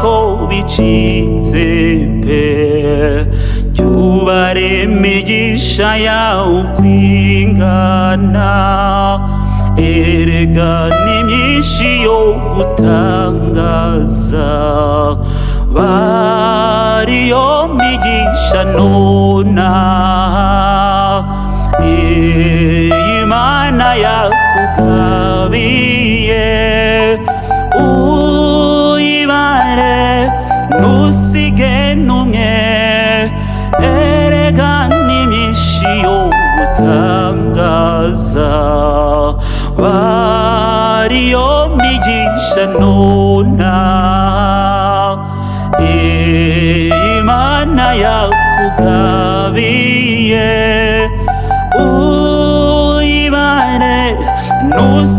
ko bicitse pe. Jyubare imigisha yawe ukwingana, erega ni myinshi yo gutangaza. Bariyo migisha nonaha Imana yakugabiye, uyibare ntusige n'umwe, erega ni myinshi yo gutangaza. Bariyo migisha nonaha Imana yakugabiye, uyibare ntusige.